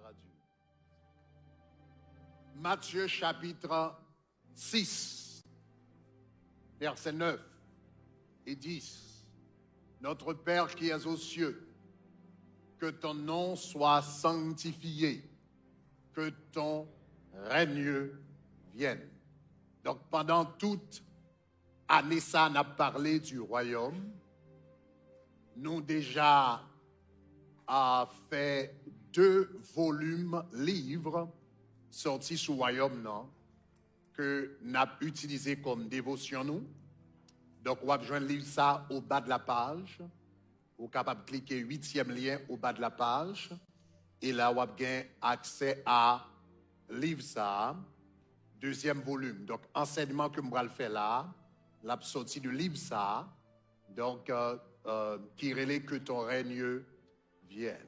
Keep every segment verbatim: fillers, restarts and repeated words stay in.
à Dieu. Matthieu chapitre six, versets neuf et dix. Notre Père qui es aux cieux, que ton nom soit sanctifié, que ton règne vienne. Donk, pandan tout ane sa, n ap pale di Wayòm. Nou deja a fè de volim liv sòti sou Wayòm nan ke n ap itilize kòm devosyon nou. Donk, w ap jwenn liv sa o ba de la paj. Ou kapab klike uityèm lyen o ba de la paj. E la, w ap gen aksè a liv sa a, dezyèm volim. Donk, ansèyman ke m pral fè la a, l ap sòti de liv sa a, donk, euh, euh, ki rele Que ton règne vienne.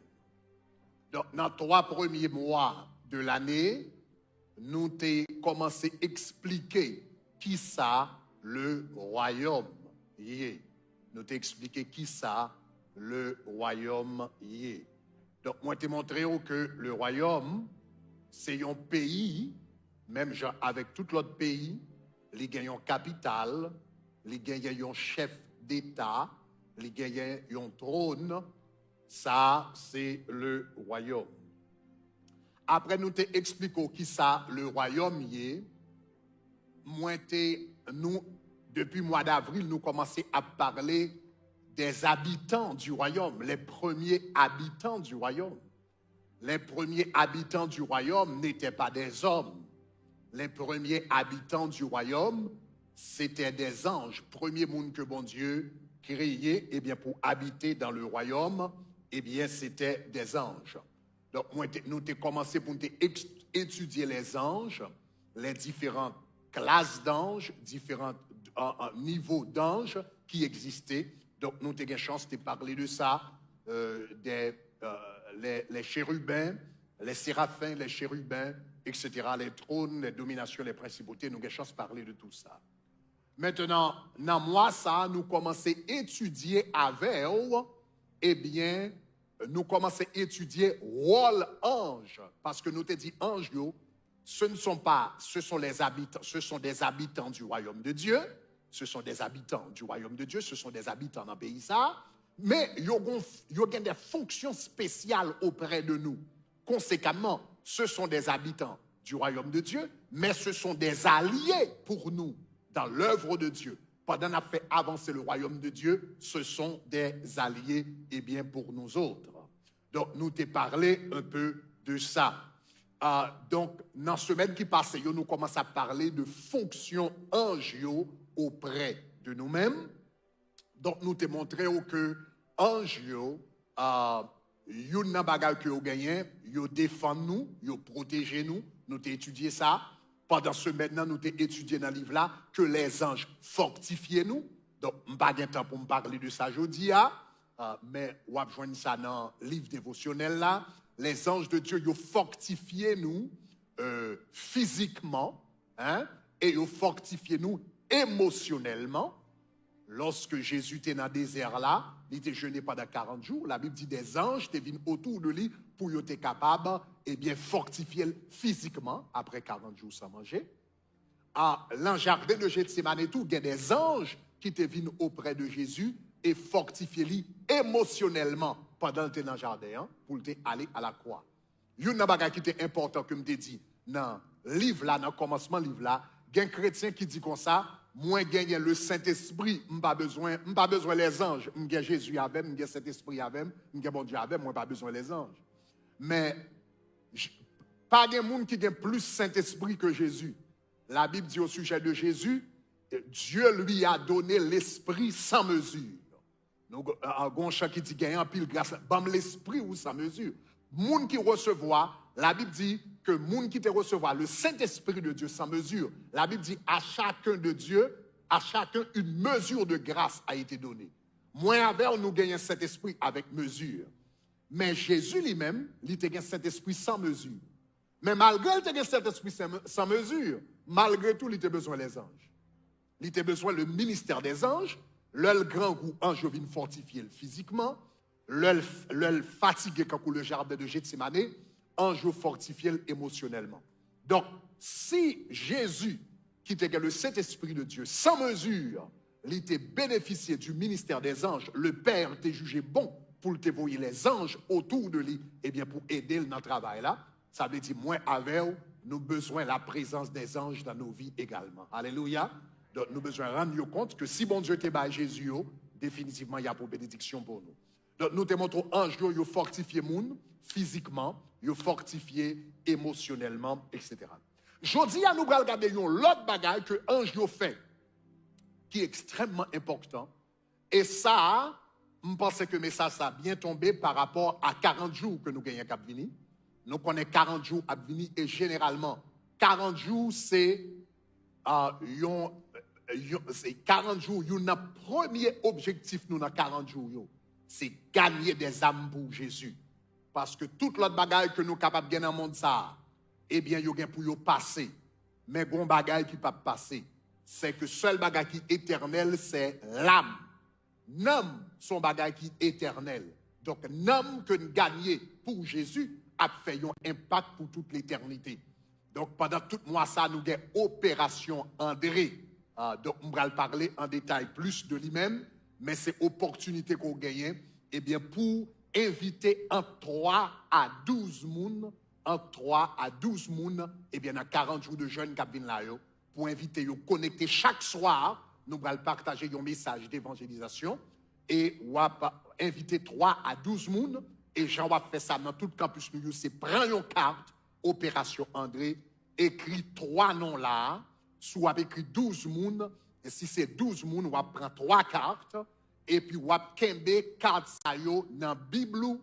Donk, nan twa premye mwa de lane, nou te kòmanse eksplike kisa le Wayòm ye. Nou te eksplike kisa le Wayòm ye. Donk, mwen te montre w ke le Wayòm, se yon peyi, menm jan avèk tout lòt peyi, li gen yon kapital, li genyen yon chèf deta, li genyen yon twòn. Sa a, se le Wayòm. Apre nou te eksplike w kisa le Wayòm ye, mwen te, nou, depi mwa davril, nou kòmanse ap pale des habitants du royaume, les premiers habitants du royaume. Les premiers habitants du royaume n'étaient pas des hommes. Les premiers habitants du royaume, c'était des anges. Premye moun ke Bondye kreye, ebyen, pou abite dans le royaume, ebyen, c'était des anges. Donk, mwen te, nou te kòmanse pou nou te eks-, etidye les anges, les différentes classes d'anges, différents, euh, euh, niveaux d'anges qui existaient. Donk, nou te gen chans te pale de sa, euh, des, euh, les, les chérubins, les séraphins, les chérubins, et cetera, les trônes, les dominations, les principautés, nou gen chans pale de tout sa. Mentnan, nan mwa sa a, nou kòmanse etidye avè w, ebyen, nou kòmanse etidye wòl anj, paske nou te di anj yo, ce ne sont pas, ce sont les habitants, ce sont des habitants du royaume de Dieu, ce sont des habitants du royaume de Dieu, ce sont des habitants nan peyi sa a, men yo gon, yo gen des fonctions spéciales auprès de nous. Conséquemment, ce sont des habitants du royaume de Dieu, mais ce sont des alliés pour nous dans l'œuvre de Dieu. Pandan n ap fè avanse le royaume de Dieu, ce sont des alliés, eh bien, pour nous autres. Donk, nou te pale un peu de sa. Ah, donk, nan semèn ki pase yo, nou kòmanse ap pale de fonksyon anj yo oprè de nou menm. Donk, nou te montre w ke anj yo, ah, youn nan bagay ke yo genyen, yo defann nou, yo pwoteje nou. Nou te etidye sa. Pandan semèn nan, nou te etidye nan liv la, ke lèzanj fòtifye nou. Donk, m pa gen tan pou m pale de sa jodi a, ah, men w ap jwenn sa nan liv devosyonèl la. Les anges de Dieu, yo fòtifye nou, euh, fizikman, hein, e yo fòtifye nou emosyonèlman. Lòske Jezi te nan dezè la, li te jene pandan karant jou, Labib di des anges te vin otou de li pou yo te kapab, ebyen, fòtifye l fizikman apre karant jou san manje. A, nan jaden de Jetsemane tou, gen des anges ki te vin oprè de Jezi e fòtifye li emosyonèlman pandan l te nan jaden an, pou l te ale a la kwa. Youn nan bagay ki te enpòtan ke m te di nan liv la, nan kòmansman liv la, gen kretyen ki di konsa, mwen genyen le Sentespri, m pa bezwen, m pa bezwen lèzanj, m gen Jezi avè m, m gen Sentespri avè m, m gen Bondye avè m, mwen pa bezwen lèzanj. Men, j-, pa gen moun ki gen plis Sentespri ke Jezi. Labib di au sujet de Jésus, Dieu lui a donné l'esprit sans mesure. Nou, a, a, gon chan ki di gen anpil gras la. Ban m lespri ou san mezi. Moun ki resevwa, Labib di ke moun ki te resevwa le Saint-Esprit de Dieu sans mesure, Labib di, à chacun de Dieu, à chacun une mesure de grâce a été donnée. Mwen avè w, nou genyen Sentespri avèk mezi. Men Jezi li menm, li te gen Sentespri san mezi. Men malgre l te gen Sentespri san, san mezi, malgre tou, li te bezwen lèzanj. Li te bezwen le ministè dèzanj. Lè l grangou, anj yo vin fòtifye l fizikman. Lè l, lè l fatige, kankou le jardin de Gethsemane, anj yo fòtifye l emosyonèlman. Donk, si Jezi, ki te gen le Saint-Esprit de Dieu, san mezi, li te benefisye du ministère des anges, le Père te jije bon pou l te voye lèzanj otou de li, ebyen, pou ede l nan travay la, sa vle di, mwen avè w, nou bezwen la présence des anges dans nos vies également. Alelouya! Donk, nou bezwen rann yo kont ke si Bondye te bay Jezi yo, definitivman, y ap yon benediksyon pou nou. Donk, nou te montre w anj yo, yo fòtifye moun fizikman, yo fòtifye emosyonèlman, etsetera. Jodi a, nou pral gade yon lòt bagay ke anj yo fè, ki ekstrèmman enpòtan. E sa a, m panse ke mesaj sa byen tonbe pa rapò a karant jou ke nou genyen k ap vini. Nou konnen karant jou ap vini e jeneralman, karant jou se ah, yon, yon, se karant jou, youn nan premye objektif nou nan karant jou yo, se ganye dèzam pou Jezi. Paske tout lòt bagay ke nou kapab gen nan mond sa a, ebyen, yo gen pou yo pase. Men gon bagay ki p ap pase. Se ke sèl bagay ki etènèl, se lam. Nanm se yon bagay ki etènèl. Donk, nanm ke n ganye pou Jezi ap fè yon enpak pou tout letènite. Donk, pandan tout mwa sa, nou gen Operasyon Andre. Ah, donk, m pral pale an detay plis de li menm, men se opòtinite ke w genyen, ebyen, pou envite ant twa a douz moun, ant twa a douz moun, ebyen, nan karant jou de jèn k ap vin la yo, pou envite yo konekte chak swa. Nou pral pataje yon mesaj devanjelizasyon e w ap envite twa a douz moun. E jan w ap fè sa nan tout kanpis nou yo, se pran yon kat Operasyon Andre, ekri twa non la a. Si w ap ekri douz moun, e si se douz moun, w ap pran twa kat, epi w ap kenbe kat sa yo nan bib ou,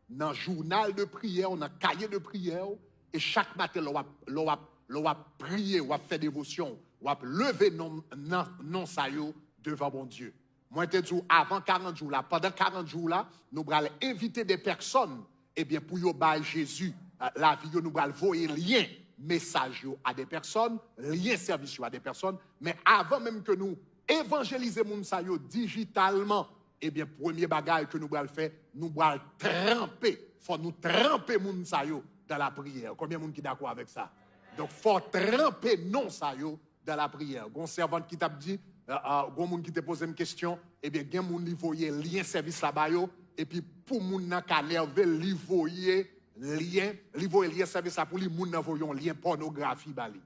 nan jounal de priyè w, nan kaye de priyè w, e chak maten lè w ap, lè w ap, lè w ap priye, w ap fè devosyon, w ap leve non, nan, non sa yo devan Bondye. Mwen te di w avan karant jou la, pandan karant jou la, nou pral envite de pèsòn, ebyen, pou yo bay Jezi, eh, lavi yo, nou pral voye lyen mesaj yo a de pèsòn, lyen sèvis yo a de pèsòn, men avan menm ke nou evanjelize moun sa yo dijitalman, ebyen, premye bagay ke nou pral fè, nou pral tranpe, fò nou tranpe moun sa yo dans la prière. Konbyen moun ki dakò avèk sa? Donk, fò tranpe non sa yo dans la prière. Gon sèvant ki t ap di, euh, euh, gon moun ki te poze m kesyon, ebyen, gen moun li voye lyen sèvis la ba yo, epi pou moun nan ka nève l, li voye lyen, li voye lyen sèvis la pou li, moun nan voye yon lyen pònografi ba li.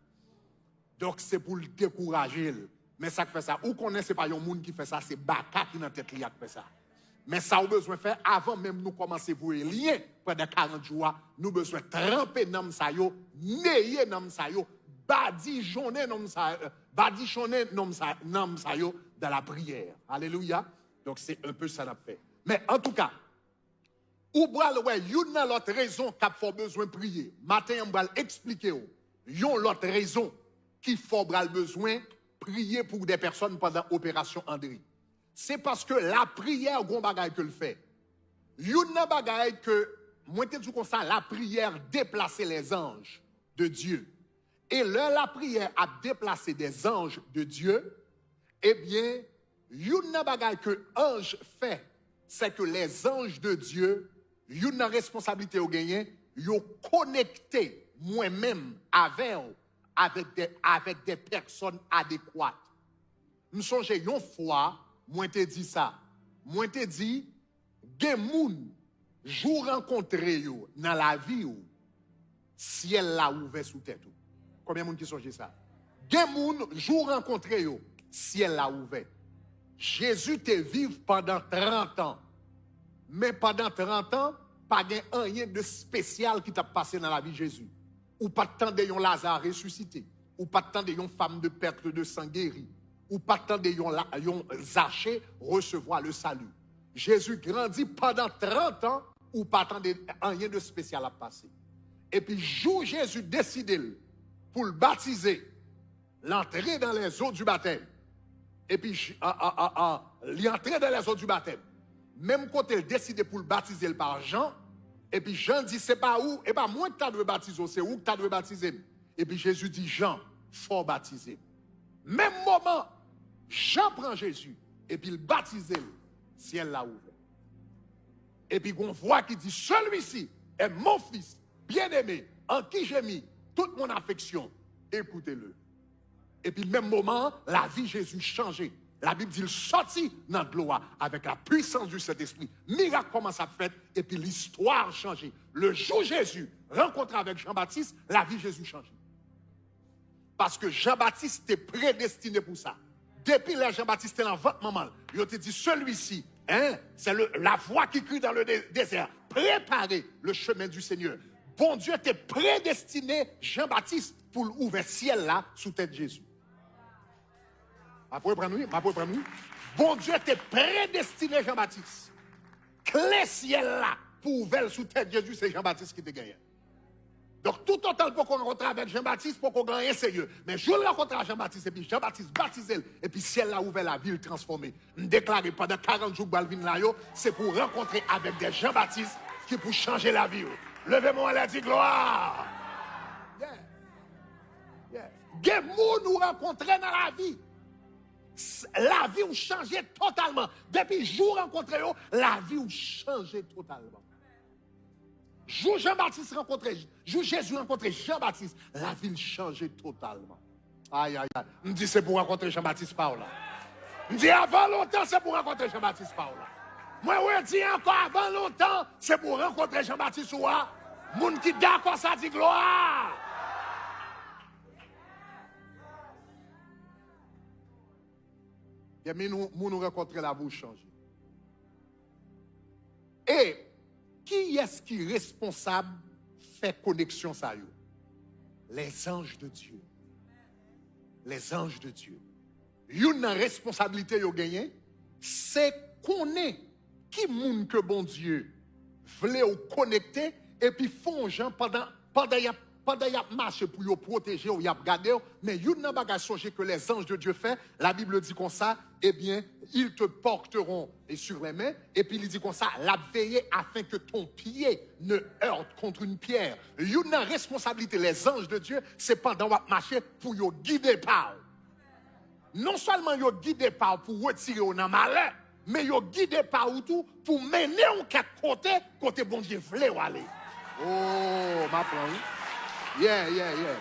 Donk, se pou l dekouraje l. Men sa k fè sa, ou konnen se pa yon moun ki fè sa, se baka ki nan tèt li a k fè sa. Men sa w bezwen fè, avan menm nou kòmanse voye lyen pandan karant jou a, nou bezwen tranpe nanm sa yo, neye nanm sa yo, badijonnen nanm sa, euh, badichonnen nanm sa, nanm sa yo dans la prière. Alelouya. Donk, se un peu sa n ap fè. Men antouka, ou pral wè youn nan lòt rezon k ap fè w bezwen priye. Maten an, m pral eksplike w yon lòt rezon ki fè w pral bezwen priye pou de pèsòn pandan Operasyon Andre. Se paske lapriyè gon bagay ke l fè. Youn nan bagay ke, mwen te di w konsa, lapriyè deplase lèzanj de Dye. E lè lapriyè ap deplase des anges de Dieu, ebyen, youn nan bagay ke anj fè, se ke les anges de Dieu, youn nan responsablite yo genyen, yo konekte mwen menm avè w avèk de, avèk de pèsòn adekwat. M sonje yon fwa, mwen te di sa. Mwen te di, gen moun, jou w rankontre yo nan lavi w, syèl la ouvè sou tèt ou. Konbyen moun ki sonje sa? Gen moun, jou w rankontre yo, syèl la ouvè. Jezi te viv pandan trant an. Men pandan trant an, pa gen anyen de espesyal ki t ap pase nan lavi Jezi. Ou pa t tande yon Laza resisite. Ou pa t tande yon femme de perte de sang geri. Ou pa t tande yon, la, yon Zache resevwa le salut. Jezi grandi pandan trant an, ou pa tande anyen de espesyal ap pase. Epi jou Jezi deside l pou l batize, l antre dans les eaux du baptême. Epi, j- a, a, a, a, li antre dans les eaux du baptême. Menm kote l deside pou l batize l pa Jan, epi Jan di, se pa ou, e pa mwen ki ta dwe batize w, se ou ki ta dwe batize m. Epi Jezi di, Jan, fò w batize m. Menm moman, Jan pran Jezi, epi l batize l, syèl la ouvè. Epi gon vwa ki di, celui-ci est mon fils, Bien-aimé, en qui j'ai mis toute mon affection, écoutez-le. Epi menm moman an, lavi Jezi chanje. Labib di l sòti nan dlo a avèk la puissance du Saint-Esprit. Mirak kòmanse ap fèt, epi listwa chanje. Le jou Jezi rankontre avèk Jan Batis, lavi Jezi chanje. Paske Jan Batis te predestine pou sa. Depi lè Jan Batis te nan vant manman l, yo te di, celui-ci, hein, c'est le, la voix qui crie dans le dé- désert, préparez le chemin du Seigneur. Bondye te predestine Jan Batis pou l ouvè syèl la sou tèt Jezi. M ap reprann wi, m ap reprann wi. Bondye te predestine Jan Batis. Kle syèl la pou ouvè l sou tèt Jezi, se Jan Batis ki te genyen. Donk, toutotan l poko rankontre avèk Jan Batis, poko gen anyen serye. Men jou l rankontre ak Jan Batis, epi Jan Batis batize l, epi syèl la ouvè, lavi l transfòme. M deklare, pandan karant jou k pral vin la yo, se pou w rankontre avèk de Jan Batis ki pou chanje lavi w. Leve men w anlè, di glwa! Yeah. Yeah. Gen moun ou rankontre nan lavi, s- lavi w chanje totalman. Depi jou w rankontre yo, lavi w chanje totalman. Jou Jan Batis rankontre, jou Jezi rankontre Jan Batis, lavi l chanje totalman. Ay, ay, ay. M di se pou rankontre Jan Batis pa w la. M di avan lontan se pou rankontre Jan Batis pa w la. Mwen redi ankò, avan lontan se pou rankontre Jan Batis ou a. Moun ki dakò sa di glwa. Gen moun ou, moun ou rankontre lavi w chanje. E kiyès ki responsab fè koneksyon sa yo? Les anges de Dieu. Les anges de Dieu. Youn nan responsablite yo genyen, se konnen ki moun ke Bondye vle w konekte, epi fè yon jan pandan, pandan y ap, pandan y ap mache pou yo pwoteje w, y ap gade w. Men youn nan bagay, sonje ke les anges de Dieu fè, la Bible di konsa, eh bien, ils te porteront sur les mains, epi li di konsa, l ap veye afin que ton pied ne heurte contre une pierre. Youn nan responsablite les anges de Dieu, se pandan w ap mache pou yo gide pa w. Non sèlman yo gide pa w pou retire w nan malè, men yo gide pa w tou pou mennen w kèk kote, kote Bondye vle w ale. Oh, m ap pran wi. Yeah, yeah, yeah.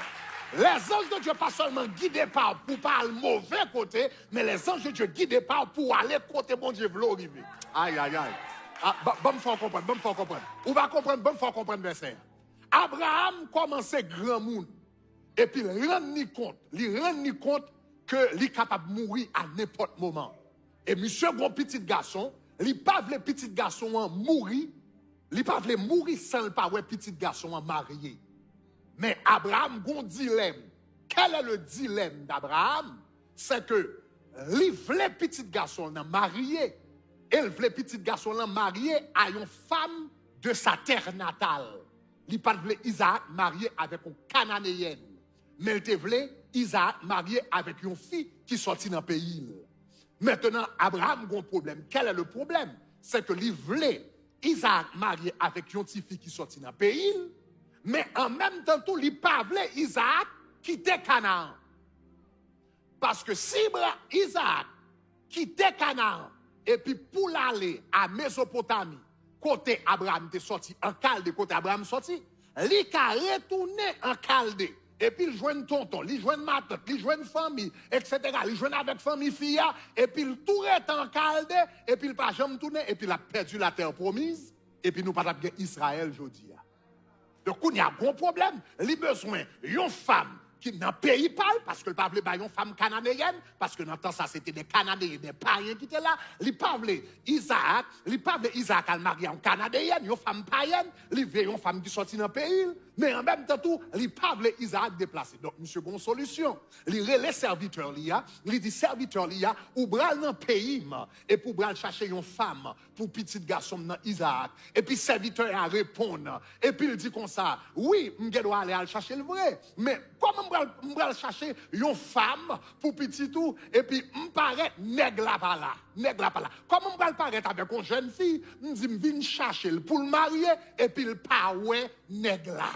Les anges de Dieu pa sèlman gide pa w pou pa al move kote, men les anges de Dieu gide pa w pou w ale kote Bondye vle w rive. Ay, ay, ay. Ah, ba- ban m fè w konprann, ban m fè w konprann. Ou pa konprann, ban m fè w konprann vèsè a. Abraham kòmanse granmoun, epi l rann li kont, li rann li kont ke li kapab mouri a nenpòt moman. E misye gon pitit gason, li pa vle pitit gason an mouri, li pa vle mouri san l pa wè pitit gason an marye. Men Abraham gon dilèm. Quel est le dilemme d'Abraham? C'est que li vle pitit gason l nan marye, e l vle pitit gason l lan marye a yon fanm de sa terre natale. Li pa t vle Izaak marye avèk yon Kananeyèn, men l te vle Izaak marye avèk yon fi ki sòti nan peyi l. Mentnan, Abraham gon pwoblèm. Quel est le problème? C'est que li vle Izaak marye avèk yon ti fi ki sòti nan peyi l, men an menm tan tou, li pa vle Izaak kite Kanaan. Paske si Ibra- Izaak kite Kanaan, epi pou l ale a Mezopotami, kote Abraham te sòti, an Kalde, kote Abraham sòti, li ka retounen an Kalde, epi l jwenn tonton, li jwenn matant, li jwenn fanmi, etsetera. Li jwenn avèk fanmi fi a, epi l tou rete an Kalde, epi l pa janm tounen, epi l ap pèdi latè pwomiz, epi nou pa t ap gen Izrayèl jodi a. Donk, kounye a, gon pwoblèm. Li bezwen yon fanm ki nan peyi pa l, paske l pa vle bay yon fanm kananeyèn, paske nan tan sa, se te de Kananeyen, de payen ki te la. Li pa vle Izaak, li pa vle Izaak al marye a yon Kananeyèn, yon fanm payèn. Li vle yon fanm ki sòti nan peyi l, men an menm tan tou, li pa vle Izaak deplase. Donk, misye gon solisyon. Li rele sèvitè li a, li di sèvitè li a, ou pral nan peyi m, epi ou pral chache yon fanm pou pitit gason m nan Izaak. Epi sèvitè a reponn, epi l di konsa, wi, m gen dwa ale al chache l vre, men kòman m pral, m pral chache yon fanm pou pitit ou, epi m parèt, nèg la pa la, nèg la pa la. Kòman m pral parèt avèk yon jèn fi, m di m vin chache l pou l marye, epi l pa wè nèg la?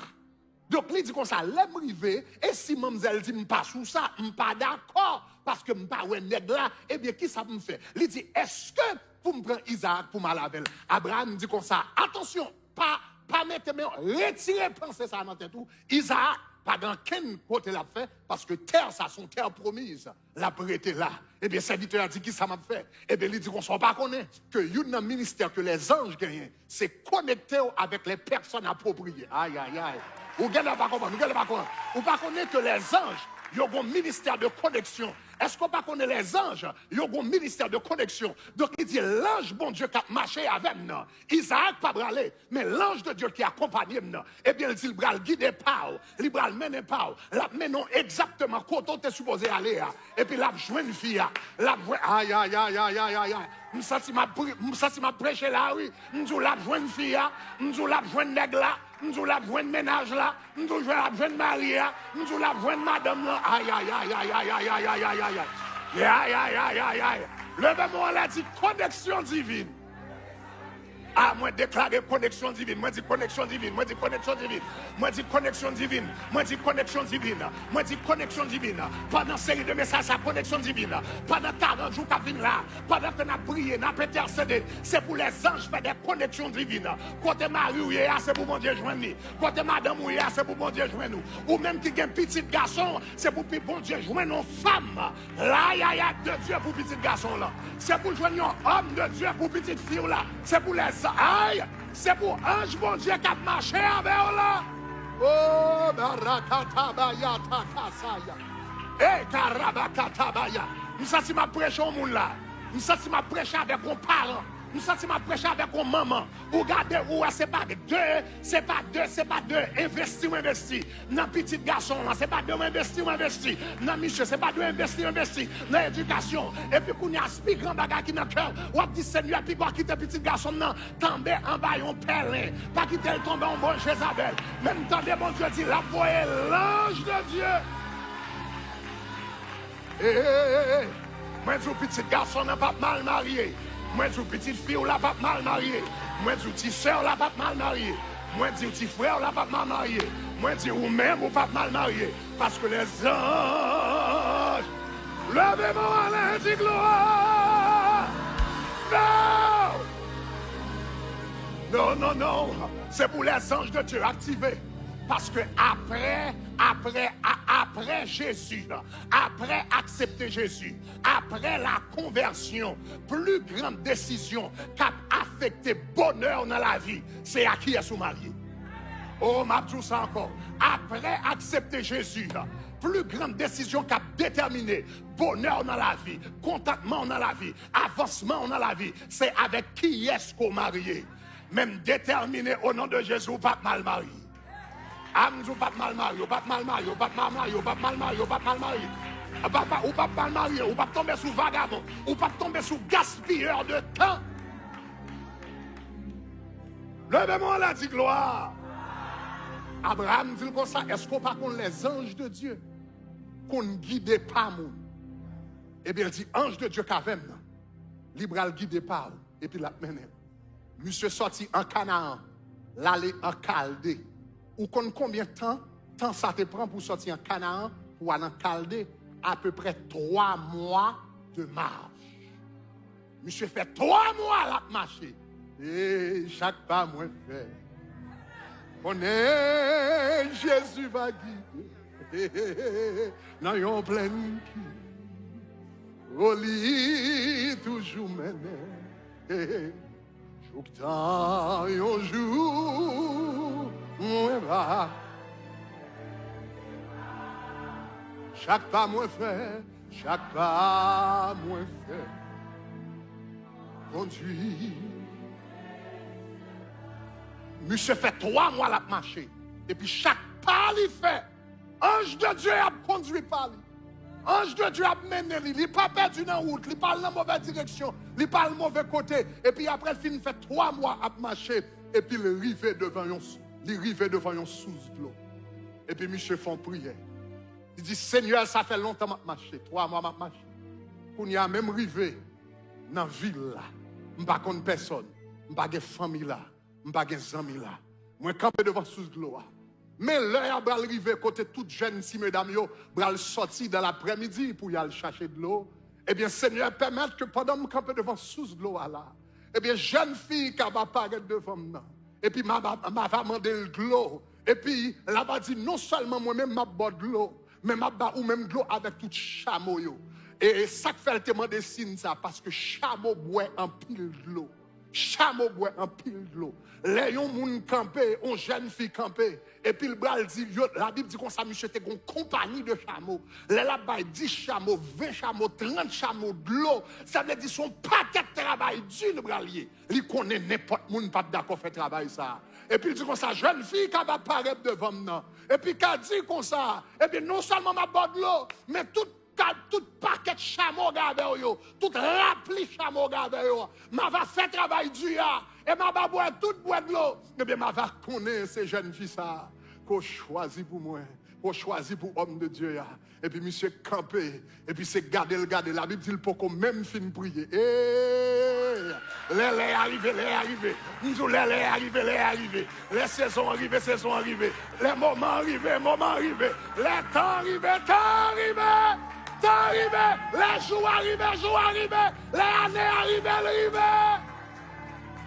Donk, li di konsa, lè m rive, e si manmzèl di m pa sou sa, m pa dakò, paske m pa wè nèg la, ebyen, kisa pou m fè? Li di, èske pou m pran Izaak pou m al avè l? Abraram di konsa, atansyon, pa, pa mete men, retire panse sa nan tèt ou. Izaak pa gen ankenn kote l ap fè, paske tè sa se yon tè pwomiz. L ap rete la. Ebyen, sèvitè a di, "Kisa m ap fè?" Ebyen, li di konsa, "Ou pa konnen ke youn nan ministè ke lèzanj genyen, se konekte w avèk les personnes appropriées." Ay, ay, ay. Ou genlè pa konprann, ou genlè pa konprann. Ou pa konnen ke lèzanj, yo gon ministè de koneksyon? Èske w pa konnen lèzanj, yo gon ministè de koneksyon? Donk, li di, lanj Bondye k ap mache avè m nan, Izaak pa prale, men lanj de Dye ki akonpanye m nan, ebyen, l di l pral gide pa w, li pral mennen pa w, l ap mennen w egzakteman kote w te sipoze ale a, epi l ap jwenn fi a, l ap jwenn, ay, ay, ay, ay, ay, ay, ay, m santi m ap pri-, m santi m ap preche la, wi, m di w l ap jwenn fi a, m di w l ap jwenn nèg la, m di w l ap jwenn mennaj la, m di w l ap jwenn mari a, m di w l ap jwenn madanm nan, ay, ay, ay, ay, ay, ay, ay, ay, ay, ay, ay, ay, ay, ay, ay, ay, ay, ay, leve men w anlè, di koneksyon divin. A, mwen deklare koneksyon divin. Mwen di koneksyon divin. Mwen di koneksyon divin. Mwen di koneksyon divin. Mwen di koneksyon divin. Mwen di koneksyon divin. Pandan seri de mesaj sa, koneksyon divin. Pandan karant jou k ap vin la, pandan ke n ap priye, n ap entèsede, se pou lèzanj fè de koneksyon divin. Kote mari w ye a, se pou Bondye jwenn li. Kote madanm ou ye a, se pou Bondye jwenn ou. Ou menm ki gen pitit gason, se pou pi Bondye jwenn yon fanm. Layayay de Dye pou pitit gason w lan. Se pou l jwenn yon òm de Dye pou pitit fi w la. Se pou lèzanj. Se pou anj Bondye k ap mache avè w la. O barakatabayatakasaya. E karabakatabaya. M santi m ap preche yon moun la. M santi m ap preche avèk yon paran. M santi m ap preche avèk yon manman. Ou gade, ou wè, se pa de, se pa de, se pa de envesti w envesti nan pitit gason w lan. Se pa de w envesti w envesti nan misye. Se pa de w envesti w envesti nan edikasyon. Epi kounye a, pi gran bagay ki nan kè w, w ap di, Senyè, pi gwa kite pitit gason m nan tonbe anba yon pèlen. Pa kite l tonbe yon bon Jezabèl. Men m tande Bondye di l ap voye lanj de Dye. Hey, mwen di w, pitit gason nan p ap mal marye. Mwen di w, pitit fi w la p ap mal marye. Mwen di w, ti sè w la p ap mal marye. Mwen di w, ti frè w la p ap mal marye. Mwen di w, ou menm, ou p ap mal marye. Paske lèzanj, leve men w anlè, di glwa. Non! Non, non, non. Se pou lèzanj de Dye aktive. Paske apre, apre, a-, apre Jezi, apre aksepte Jezi, apre la konvèsyon, pli gran desizyon k ap afekte bonè w nan lavi, se a kiyès ou marye. O, m ap di w sa ankò. Apre aksepte Jezi, pli gran desizyon k ap detèmine bonè w nan lavi, kontantman w nan lavi, avansman w nan lavi, se avèk kiyès ke w marye. Men m detèmine, o non de Jezi, ou p ap mal marye. A, m di w p ap mal marye, ou p ap mal marye, ou p ap mal marye, ou p ap mal marye, ou p ap mal marye. Ou p ap, ou p ap mal marye, ou p ap tonbe sou vagabon, ou p ap tonbe sou gaspiyè de tan. Leve men w anlè, di glwa. Abraram di l konsa, èske w pa konn lèzanj de Dye konn gide pa moun? Ebyen, l di, anj de Dye k avè m nan, li pral gide pa w, epi l ap mennen w. Misye sòti an Kanaan, l ale an Kalde. Ou konn konbyen tan, tan sa te pran pou sòti an Kanaan pou al an Kalde? Apeprè twa mwa de mach. Misye fè twa mwa l ap mache. E chak pa mwen fè, konnen Jezi va gide nan yon plenn ki, o, li toujou mennen. Jouktan yon jou mwen va, chak pa mwen fè, chak pa mwen fè, kondui. Misye fè twa mwa l ap mache, epi chak pa li fè, anj de Dye ap kondui pa li. Anj de Dye ap mennen li. Li pa pèdi nan wout. Li pa al nan move direksyon. Li pa al move kote. Epi apre l fin fè twa mwa ap mache, epi l rive devan yon, li rive devan yon sous dlo. Epi misye fè yon priyè. Li di, Senyè, sa fè lontan m ap mache. Twa mwa m ap mache. Kounye a, menm rive nan vil la, m pa konn pèsòn. M pa gen fanmi la. M pa gen zanmi la. Mwen kanpe devan sous dlo a. Men lè a pral rive kote tout jèn ti medam yo pral sòti dan laprèmidi pou y al chache dlo. Ebyen, Senyè, pèmèt ke pandan m kanpe devan sous dlo a la, ebyen, jèn fi k ap aparèt devan m nan, Epi m a ba, m a va mande l dlo. Epi l a va di, non sèlman mwen menm m ap ba w dlo, men m ap ba ou menm dlo avèk tout chamo yo. E sa k fè l te mande siy sa, paske chamo bwè anpil dlo. Chamo bwè anpil dlo. Lè yon moun kanpe, yon jèn fi kanpe, epi l pral di, yo, Labib di konsa, misye te gon konpayi de chamo. Lè l ap bay dis chamo, ven chamo, trant chamo dlo, sa vle di se yon pakèt travay di l pral ye. Li konnen nenpòt moun p ap dakò fè travay sa a. Epi l di konsa, jèn fi k ap parèt devan m nan. Epi ka di konsa, epi non sèlman m ap ba w dlo, men tout ka, tout pakèt chamo w gen avè w yo, tout rapli chamo w gen avè yo, m a va fè travay di a, e m a va bwè tout bwè dlo. Ebyen, m a va konnen se jèn fi sa a ke w chwazi pou mwen, ke w chwazi pou òm de Dye a. Epi misye kanpe, epi se gade l gade. Labib di l poko menm fin priye. Ee! Lè, lè a rive, lè a rive. M di w, lè, lè a rive, lè a rive. Lè sezon an rive, sezon an rive. Lè moman an rive, moman an rive. Lè tan an rive, tan an rive. Tan an rive. Lè jou a rive, jou a rive. Lè ane a rive, l rive.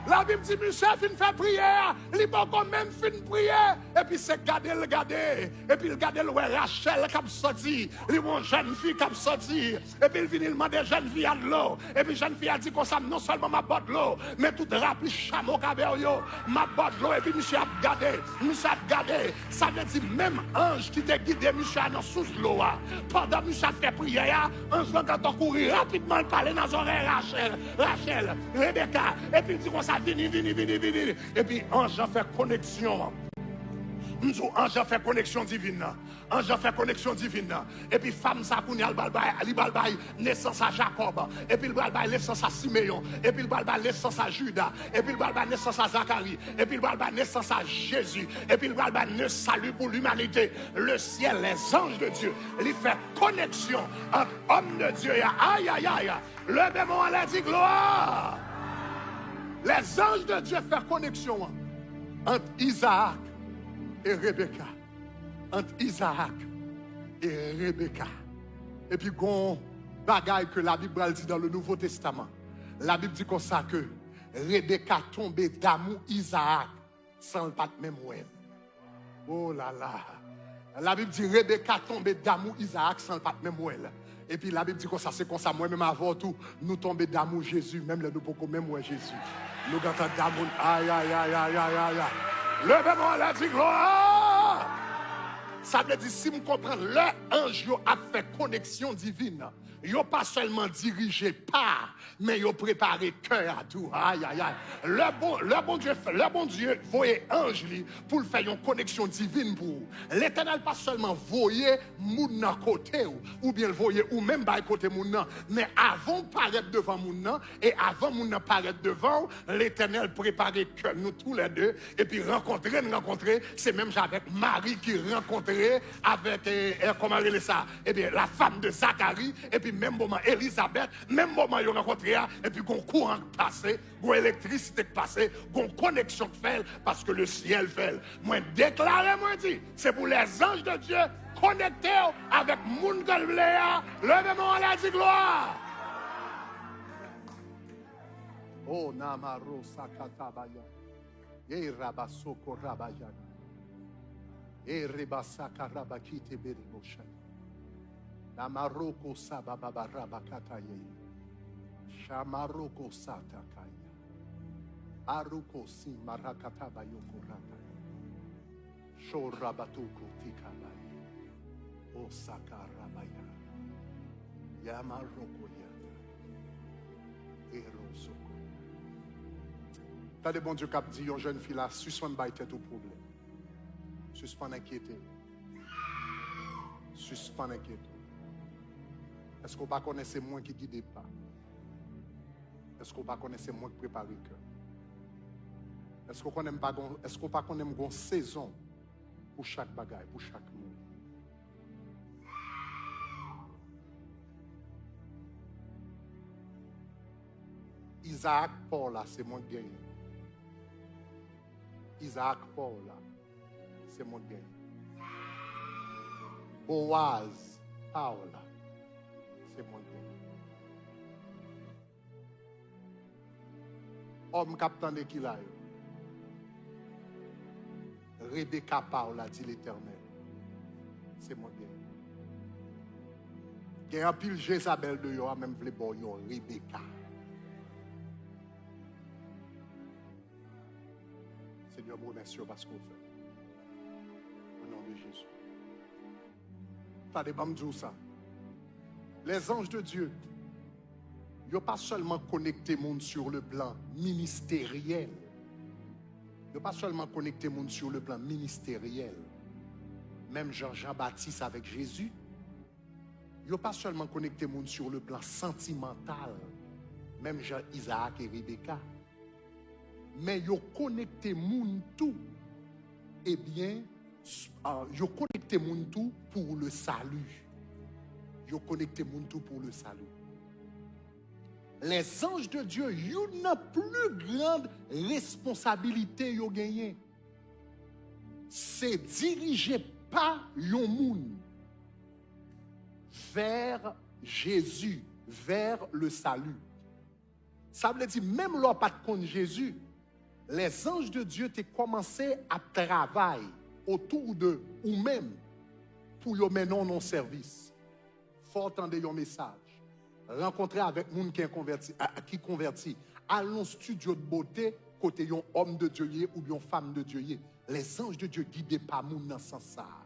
Labib di misye fin fè priyè a, li poko menm fin priye. Epi se gade l gade. Epi l gade l wè Rachèl k ap soti. Li wè yon jèn fi k ap soti. Epi l vini, l mande jèn fi a dlo. Epi jèn fi a di konsa, non sèlman m ap ba w dlo, men tout rapli chamo k avè w yo, m ap ba w dlo. Epi misye ap gade, misye ap gade. Sa vle di menm anj ki te gide misye a nan sous dlo a, pandan misye ap fè priyè a, anj lan gentan kouri rapidman, l pale nan zòrèy Rachèl, Rachèl, Rebeka, epi l di konsa, vini, vini, vini, vini. Epi anj lan fè koneksyon an. M di w, anj lan fè koneksyon divin nan. Anj lan fè koneksyon divin nan. Epi fanm sa kounye a, l pral bay, li pral bay nesans a Jakòb. Epi l pral bay nesans a Simeyon. Epi l pral bay nesans a Jida. Epi l pral bay nesans a Zakari. Epi l pral bay nesans a Jezi. Epi l pral bay ne sali pou limanite. Le syèl, lèzanj de Dye. Li fè koneksyon ant òm de Dye a. Ayayay! Leve men w anlè, di glwa! Lèzanj de Dye fè koneksyon an ant Izaak e Rebeka. Ant Izaak e Rebeka. Epi gon bagay ke Labib pral di dans le Nouveau Testament. Labib di konsa ke Rebeka tonbe damou Izaak san l pa t menm wè l. Oh la la. Labib di Rebeka tonbe damou Izaak san l pa t menm wè l. Epi Labib di konsa, se konsa mwen menm avè w tou, nou tonbe damou Jezi, menm lè nou poko menm wè Jezi. Nou gentan damou, ayayayayayaya. Leve men w anlè, di glwa! Sa vle di, si m konprann, lè anj yo ap fè koneksyon divin, yo pa sèlman dirije pa, men yo prepare kè a tou. Ayayay. Lè bon, lè Bondye, lè Bondye voye anj li pou l fè yon koneksyon divin pou ou, Letènèl pa sèlman voye moun nan kote w, oubyen l voye ou menm bay kote moun nan, men avan w parèt devan moun nan, e avan moun nan parèt devan w, Letènèl prepare kè nou toulède, epi rankontre n rankontre, se menm jan avèk Mari ki rankontre avèk, e, e, kòman rele sa? Ebyen, la femme de Zacharie, epi menm moman Elizabèt, menm moman yo rankontre a, epi gon kouran k pase, gon elektrisite k pase, gon koneksyon k fè l, paske le syèl fè l. Mwen deklare, mwen di, se pou lèzanj de Dye konekte w avèk moun ke l vle a. Leve men w anlè, di glwa! Oh, namaro sakatabaya. Ye rabasoko rabayana. E rebasaka rabakite berimoshana. Namaroko sabababa rabakataye. Shamaroko satakaya. Aruko si marakatabayoko rakaya. Shorabatuko tikabaye. Osaka rabaya. Yamaroko yata. Erosoko. Tande Bondye k ap di yon jèn fi la, sispann bay tèt ou pwoblèm. Sispann enkyete w. Sispann enkyete w. Èske w pa konnen se mwen ki gide pa? Èske w pa konnen se mwen k prepare kè? Èske w konnen m pa gon, èske w pa konnen m gon sezon pou chak bagay, pou chak moun? Izaak pa w la, se mwen k genyen. Izaak pa w la, se mwen k genyen. Bowaz pa w la, se mwen k genyen. Òm k ap tande ki la yo, Rebeka pa w la, di Letènèl. Se mwen k genyen. Gen anpil Jezabèl deyò a, men m vle ba w yon Rebeka. Senyè, m remèsye w paske w fè. Au nom de Jésus. Tande, ban m di w sa. Les anges de Dieu, yo pa sèlman konekte moun sur le plan ministériel. Yo pa sèlman konekte moun sur le plan ministériel. Menm jan Jan Batis avèk Jezi. Yo pa sèlman konekte moun sur le plan santimantal. Menm jan Izaak e Rebeka. Men yo konekte moun tou. Ebyen, s- ah, yo konekte moun tou pour le salut. Yo konekte moun tou pour le salut. Les anges de Dieu, youn nan pli grand responsabilité yo genyen, se dirije pa yon moun vers Jésus, vers le salut. Sa vle di, menm lè w pa t konn Jezi, les anges de Dieu te kòmanse ap travay otou de ou menm pou yo mennen w nan sèvis. Fò w tande yon mesaj. Rankontre avèk moun ki konvèti, a- ki konvèti. Al nan studio de beauté kote yon homme de Dieu ye oubyen yon femme de Dieu ye. Les anges de Dieu gide pa moun nan sans sa a.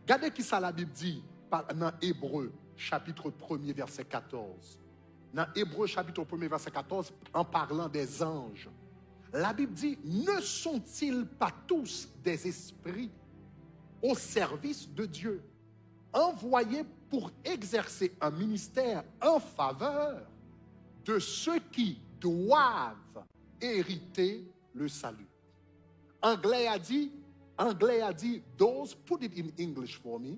Gade ki sa Labib di pa- nan Ebre, chapitre premier, verset quatorze. Nan Ebre, chapitre premier, verset quatorze, en parlant des anges, Labib di, ne sont-ils pas tous des esprits au service de Dieu, envoyés pour exercer un ministère en faveur de ceux qui doivent hériter le salut? Anglè a di, Anglè a di, those, put it in English for me,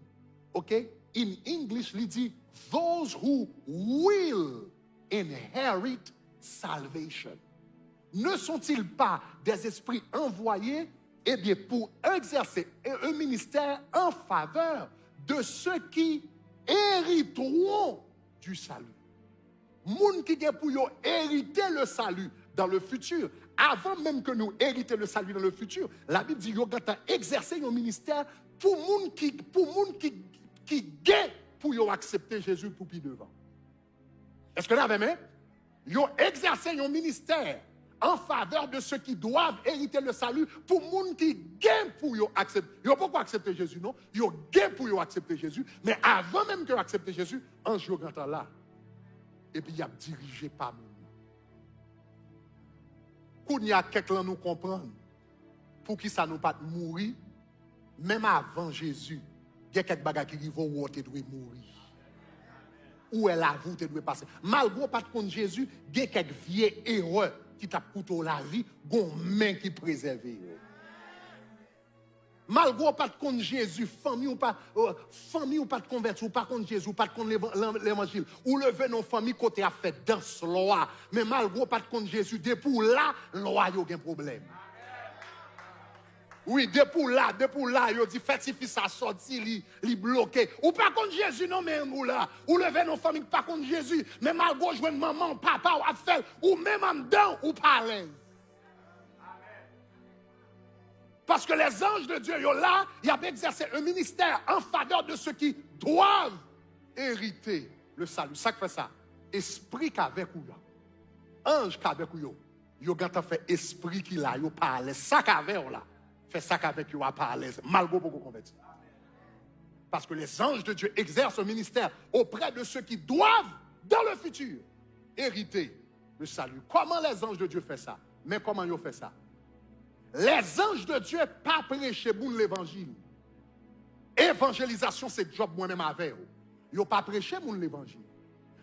okay? In English, li di, those who will inherit salvation. Ne sont-ils pas des esprits envoyés, eh bien, pour exercer un ministère en faveur de ceux qui hériteront du salut? Moun ki gen pou yo hériter le salut dans le futur, avan menm ke nou hériter le salut dans le futur, Labib di yo gentan egzèse yon ministè pou moun ki, pou moun ki, ki gen pou yo aksepte Jezi pou pi devan. Èske n avè m? Yo egzèse yon ministè en faveur de ceux qui doivent hériter le salut, pou moun ki gen pou yo aksepte. Yo poko aksepte Jezi, non. Yo gen pou yo aksepte Jezi, men avan menm ke yo aksepte Jezi, anj yo gentan la. Epi y ap dirije pa moun. Kounye a, kèk lan nou konprann poukisa nou pa t mouri, menm avan Jezi, gen kèk bagay ki rive w, ou te dwe mouri. Ou wè lavi w te dwe pase. Malgre w pa t konn Jezi, gen kèk vye erè ki t ap koute w lavi, gon men ki prezève yo. Malgre w pa t konn Jezi, fanmi w pa, euh, fanmi w pa t konvèti, ou pa konn Jezi, ou pa t konn levan- lan- levanjil. Ou leve nan yon fanmi kote y ap fè dans lwa. Men malgre w pa t konn Jezi, depi w la, lwa yo gen pwoblèm. Wi, depi w la, depi w la, yo di fè tifi sa sòti, li, li bloke. Ou pa konn Jezi non, men ou la. Ou leve nan yon fanmi ki pa konn Jezi. Men malgre w jwenn manman w, papa w ap fè l, ou menm anndan w, ou pa alèz. Paske les anges de Dieu, yo la, y ap egzèse un ministère en faveur de ceux qui doivent hériter le salut. Sa k fè sa? Espri k avèk ou yo, anj k avèk ou yo, yo gentan fè espri ki la, yo pa alèz. Sa k avè w la, fè sa k avèk yo a pa alèz, malgre w poko konvèti. Parce que les anges de Dieu exercent un ministère auprès de ceux qui doivent, dans le futur, hériter le salut. Kòman les anges de Dieu fè sa? Men kòman yo fè sa. Les anges de Dieu pa preche moun levanjil. Evanjelizasyon se djòb mwen menm avè w. Yo pa preche moun levanjil.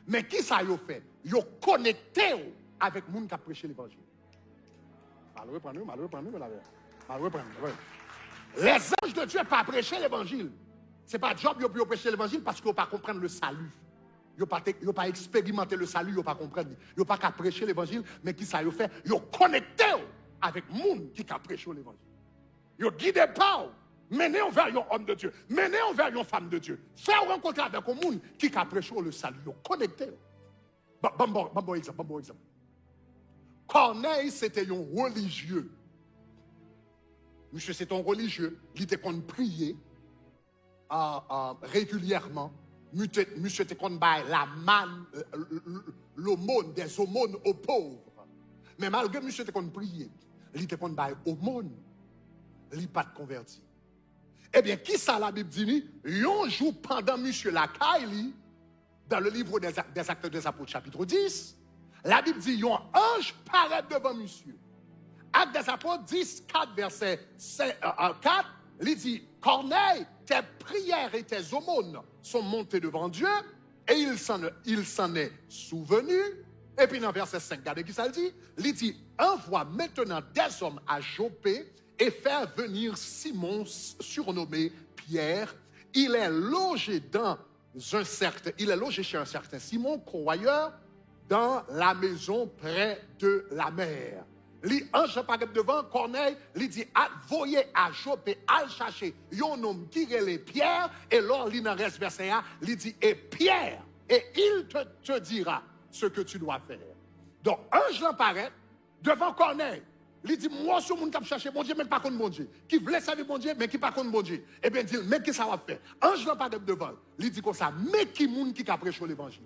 Men ki sa yo fè? Yo konekte w avèk moun k ap preche levanjil. M al reprann wi, m al reprann wi, m al reprann wi. Les anges de Dieu pa preche levanjil. Se pa djòb yo pou yo preche levanjil paske yo pa konprann le salut. Yo pa te, yo pa eksperimante le salut, yo pa konprann li. Yo pa ka preche levanjil, men ki sa yo fè? Yo konekte w avèk moun ki ka preche w levanjil. Yo gide pa w, mennen w vè yon homme de Dieu, mennen w vè yon femme de Dieu. Fè w rankontre avèk yon moun ki ka preche w le salut. Yo konekte w. Ban, ban m ba w, ban m ba w egzanp, ban m ba w egzanp. Kònèy se te yon relijye. Misye se te yon relijye, li te konn priye, euh, euh, regilyèman. Misye, misye te konn bay la manne, euh, l-, l-, l'aumône, des aumônes aux pauvres. Men malgre misye te konn priye, li te konn bay omòn, li pa t konvèti. Ebyen, kisa Labib di ni? Yon jou, pandan misye lakay li, dans le livre des, des Actes des Apôtres, chapitre dix, Labib di yon anj parèt devan misye. Actes des Apôtres dix, quatre, verset cinq, euh, euh, quatre, li di, Corneille, tes prières et tes aumônes sont montées devant Dieu, et il s'en, il s'en est souvenu. Epi nan vèsè senk, gade kisa l di. Li di, envoie maintenant des hommes à Joppe et faire venir Simon, surnommé Pierre. Il est logé dans un certain, il est logé chez un certain Simon, convoyeur, dans la maison près de la mer. Li, anj lan parèt devan Kònèy, li di, al voye a Jope, al chache yon nonm ki rele Pyè, e lò li nan rès vèsè a, li di, et Pierre, et il te, te dira ce que tu dois faire. Donk, anj lan parèt devan Kònèy, li di, m wè w se yon moun k ap chache Bondye, men k pa konn Bondye, ki vle sèvi Bondye, men ki pa konn Bondye. Ebyen, di l, men kisa w ap fè. Anj lan parèt devan l, li di konsa, men ki moun ki ka preche w levanjil.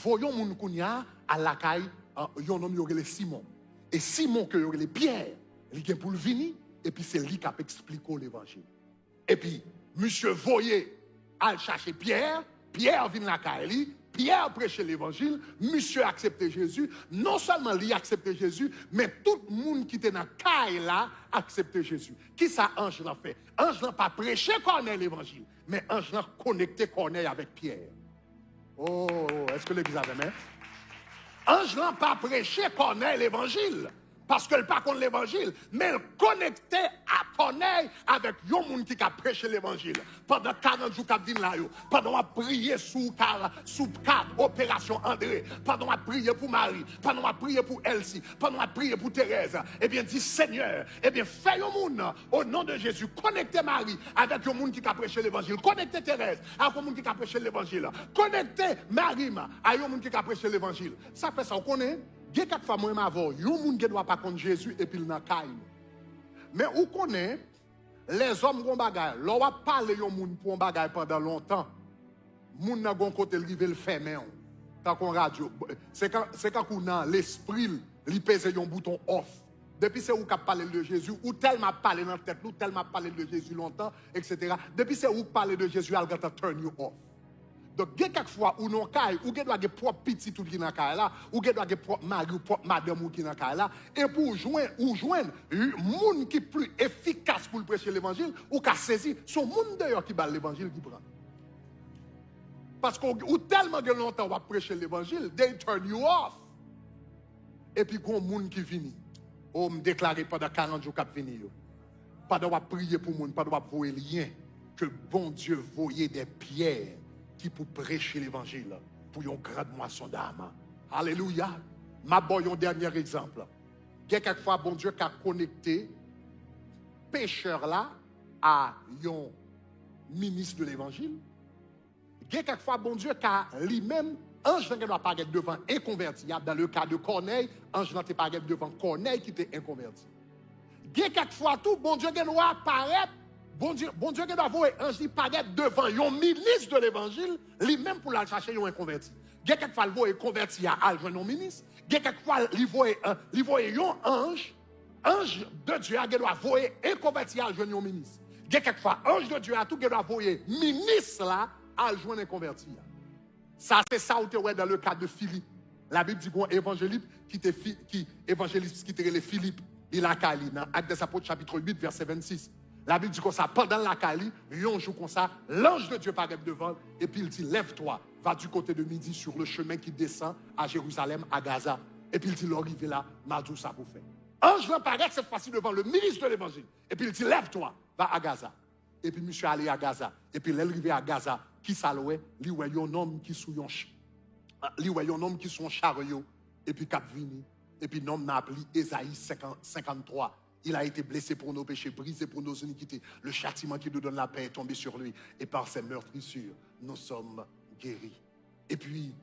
Voye yon moun kounye a al lakay, an, yon nonm yo rele Simon. E Simon ke yo rele Pyè, li gen pou l vini, epi se li k ap eksplike w levanjil. Epi, misye voye al chache Pyè, Pyè vin lakay li, Pyè preche levanjil, misye aksepte Jezi. Non sèlman li aksepte Jezi, men tout moun ki te nan kay la aksepte Jezi. Kisa anj lan fè? Anj lan pa preche Kònèy levanjil, men anj lan konekte Kònèy avèk Pyè. Oh, èske legliz avè m? Anj lan pa preche Kònèy levanjil, paske l pa konn levanjil, men l konekte a Kònèy avèk yon moun ki ka preche levanjil. Pandan karant jou k ap vin la yo, pandan w ap priye sou ka, sou ka operasyon Andre, pandan w ap priye pou Mari, pandan w ap priye pou Elsie, pandan w ap priye pou Terèz, ebyen, di, Senyè, ebyen, fè yon moun, o non de Jezi, konekte Mari avèk yon moun ki ka preche levanjil, konekte Terèz avèk yon moun ki ka preche levanjil, konekte mari m a yon moun ki ka preche levanjil. Sa fè sa, ou konnen, gen kèk fwa mwen menm avè w, yon moun gen dwa pa konn Jezi epi l nan kay nou. Men ou konnen, lèzòm gon bagay, lè w ap pale yon moun pou yon bagay pandan lontan, moun nan gon kote l rive l fèmen w. Tankou yon radyo. Se kan, se kankou nan lespri l, li peze yon bouton off. Depi se ou k ap pale l de Jezi, ou tèlman ap pale nan tèt li, ou tèlman ap pale l de Jezi lontan, etsetera. Depi se ou k pale de Jezi, al gentan turn you off. Donk, gen kèk fwa ou nan yon kay, ou gen dwa gen pwòp pitit ou ki nan kay la, ou gen dwa gen pwòp mari ou, pwòp madanm ou ki nan kay la, epi ou jwenn, ou jwenn moun ki pli efikas pou l preche levanjil, ou ka sezi, se yon moun deyò ki ba l levanjil ki pran. Paske ou, ou tèlman gen lontan w ap preche levanjil, they turn you off. Epi gon moun ki vini. O, m deklare pandan karant jou k ap vini yo, pandan w ap priye pou moun, pandan w ap voye lyen, ke Bondye voye de Pyè ki pou preche levanjil pou yon grand mwason dam. Alelouya! M ap ba w yon dènye egzanp. Gen kèk fwa Bondye ka konekte pechè la a yon minis de levanjil. Gen kèk fwa Bondye ka li menm, anj lan gen dwa parèt devan enkonvèti a, dans le cas de Corneille, anj lan te parèt devan Kònèy ki te enkonvèti. Gen kèk fwa tou, Bondye gen dwa parèt, Bondye, Bondye gen dwa voye anj li parèt devan yon minis de levanjil, li menm pou l al chache yon enkonvèti. Gen kèk fwa l voye konvèti a al jwenn yon minis, gen kèk fwa li voye, euh, li voye yon anj, anj de Dye a gen dwa voye enkonvèti a al jwenn yon minis. Gen kèk fwa, anj de Dye a tou gen dwa voye minis la al jwenn enkonvèti a. Sa, se sa ou te wè dans le cas de Philippe. Labib di gon evanjelis ki te fi, ki, evanjelis ki te rele Filip, li lakay li, nan Actes des Apôtres, chapitre huit, verset vingt-six. Labib di konsa, pandan l lakay li, yon jou konsa, l'ange de Dieu parèt devan l, epi l di, lève-toi, va du côté de midi sur le chemin qui descend à Jérusalem, à Gaza. Epi l di, lè w rive la, m a di w sa pou w fè. Anj lan parèt cette fois-ci devant le ministre de l'évangile. Epi l di, lève-toi, va à Gaza. Epi misye ale a Gaza. Epi lè l rive a Gaza, kisa l wè? Li wè yon nonm ki sou yon ch-, li wè yon nonm ki sou yon charyo, epi k ap vini. Epi nonm nan ap li Ezayi senkant, senkant twa. Il a été blessé pour nos péchés, brisé pour nos iniquités. Le châtiment qui nous donne la paix est tombé sur lui, et par ses meurtrissures, nous sommes guéris. Epi,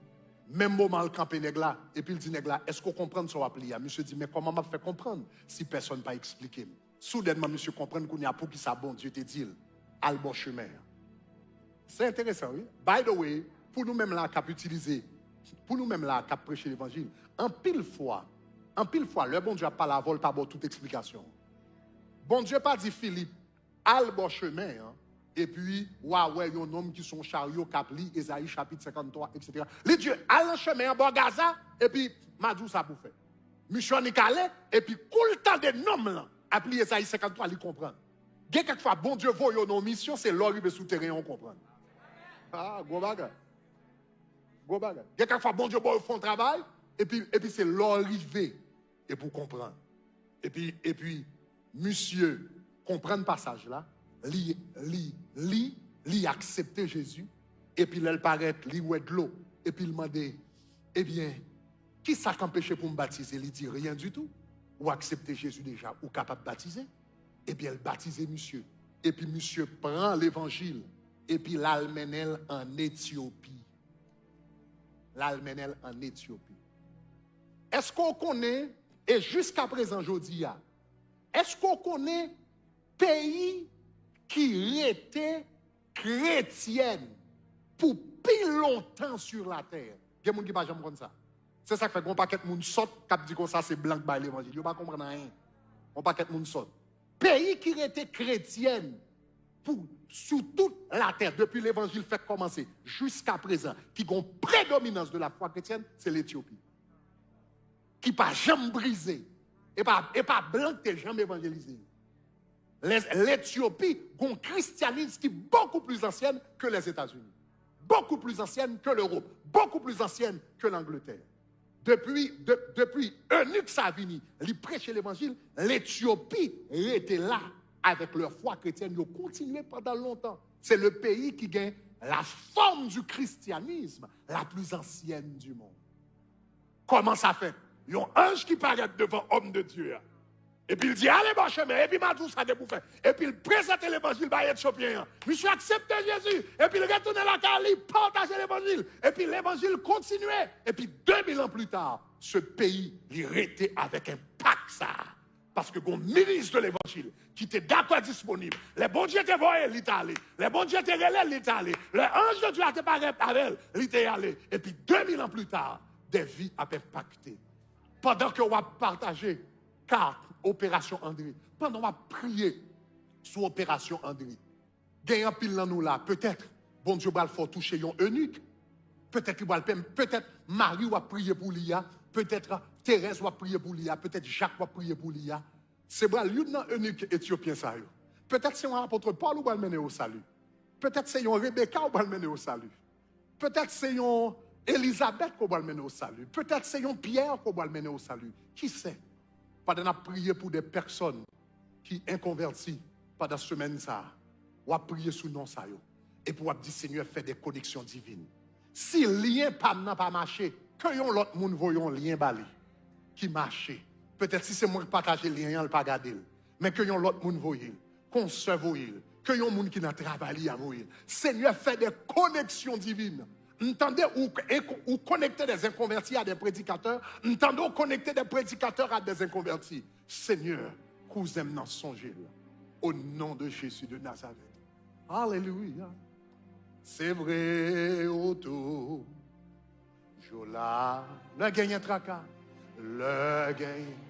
menm moman l kanpe nèg la, epi l di nèg la, èske w konprann sa w ap li a? Misye di, men kòman m ap fè konprann si pèsonn pa eksplike m? Soudènman, misye konprann kounye a poukisa Bondye te di l al bò chemen an. Se enteresan, wi. By the way, pou nou menm la k ap itilize, pou nou menm la k ap preche levanjil, anpil fwa, anpil fwa, lè Bondye ap pale avè w, l pa ba w tout eksplikasyon. Bondye pa di Filip, al bò chemen an, epi w a wè yon nonm ki sou yon charyo k ap li Ezayi chapit senkanntwa, etsetera. Li di, al nan chemen an bò Gaza, epi m a di w sa pou fè. Misye annik ale, epi kou l tande nonm lan ap li Ezayi senkanntwa, li konprann. Gen kèk fwa, Bondye voye w nan yon misyon, se lè w rive sou teren an w konprann. Ah, gwo bagay. Gwo bagay. Gen kèk fwa, Bondye ba w fè yon travay, epi, epi se lè w rive, epi w konprann. Epi, epi, misye konprann pasaj la, li, li, li, li aksepte Jezi, epi lè l parèt, li wè dlo, epi l mande, ebyen, kisa k anpeche pou m batize? Li di, rien du tout. Ou aksepte Jezi deja, ou kapab batize. Ebyen, l batize misye. Epi misye pran levanjil, epi l al mennen l ann Etyopi. L al mennen l ann Etyopi. Èske w konnen, e jiska prezan jodi a, èske w konnen peyi ki rete kretyèn pou pi lontan sur la tè? Gen moun ki pa janm konn sa. Se sa k fè gen yon pakèt moun sòt k ap di konsa se blan k bay levanjil. Yo pa konprann anyen. Yon pakèt moun sòt. Peyi ki rete kretyèn pou, sou tout latè, depi levanjil fèk kòmanse jiska prezan, ki gen yon predominans de la fwa kretyèn, se Letyopi. Ki pa janm brize. E pa, e pa blan ki te janm evanjelize yo. Lè, Letyopi gen yon kristyanis ki beaucoup plus ancienne que les États-Unis, beaucoup plus ancienne que l'Europe, beaucoup plus ancienne que l'Angleterre. Depi, de, depi enik sa vini, li preche levanjil, Letyopi rete la avèk lè fwa kretyèn, yo kontinye pandan lontan. Se le peyi ki gen la forme du christianisme la plus ancienne du monde. Kòman sa fèt? Yon anj ki parèt devan òm de Dye a. Epi l di, ale bò chemen, epi m a di w sa depi w fè. Epi l prezante levanjil bay Etyopyen an. Misye aksepte Jezi, epi l retounen lakay li, pataje levanjil. Epi levanjil kontinye. Epi de mil an pli ta, se peyi, li rete avèk enpak sa a. Paske gon minis de levanjil ki te dakò disponib. Lè Bondye te voye l, li t ale. Lè Bondye te rele l, li t ale. Lè anj de Dye a te parèt avè l, li te ale. Epi de mil an pli ta, des vies ap enpakte. Pandan ke w ap pataje kat Operasyon Andre, pandan w ap priye sou Operasyon Andre, gen anpil nan nou la, petèt Bondye pral fè w touche yon enik. Petèt li pral pèm-, petèt mari w ap priye pou li a, petèt Terèz w ap priye pou li a, petèt Jak w ap priye pou li a. Se pral youn nan enik etyopyen sa yo. Petèt se yon apot Pòl ou pral mennen o sali. Petèt se yon Rebeka ou pral mennen o sali. Petèt se yon Elizabèt ke w pral mennen o sali. Petèt se yon Pyè ke w pral mennen o sali. Ki sè? Pandan n ap priye pou de pèsòn ki enkonvèti pandan semèn sa a, w ap priye sou non sa yo. Epi w ap di, Senyè, fè de koneksyon divin. Si lyen pa m nan pa mache, ke yon lòt moun voye yon lyen ba li ki mache. Petèt si se mwen k pataje lyen an, l pa gade l. Men ke yon lòt moun voye l, ke yon sè voye l, ke yon moun ki nan travay li a voye l. Senyè, fè de koneksyon divin. M tande ou, ou konekte de enkonvèti a de predikatè, m tande ou konekte de predikatè a de enkonvèti. Senyè, kouzen m nan sonje l. O non de Jezi de Nazarèt. Alelouya. Se vre, ou tou- Jou la, lè genyen traka, lè genyen.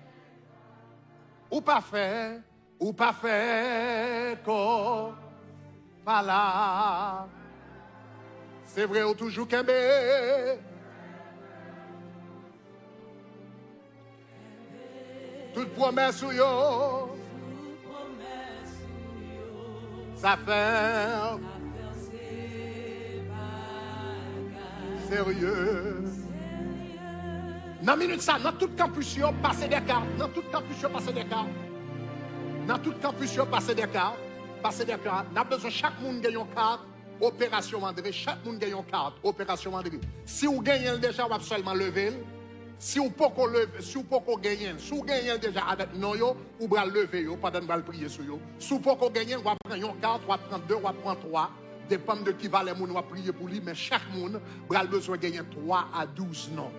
Ou pa fè, ou pa fè kò pa la. Se vre, ou toujou kenbe tout pwomès ou yo. Sa fè serye. Nan minit sa, nan tout kanpis yo, pase de kat. Nan tout kanpis yo, pase de kat. Nan tout kanpis yo, pase de kat. Pase de kat. N ap bezwen chak moun gen yon kat. Operasyon Andre, chak moun gen yon kat Operasyon Andre. Si w genyen l deja, w ap sèlman leve l. Si w poko leve, si w poko genyen l, si w genyen l deja avèk non yo, ou pral leve yo pandan n pral priye sou yo. Si w poko genyen l, w ap pran yon kat, w ap pran de, w ap pran twa. Depann de ki valè moun w ap priye pou li, men chak moun pral bezwen genyen twa a douz non.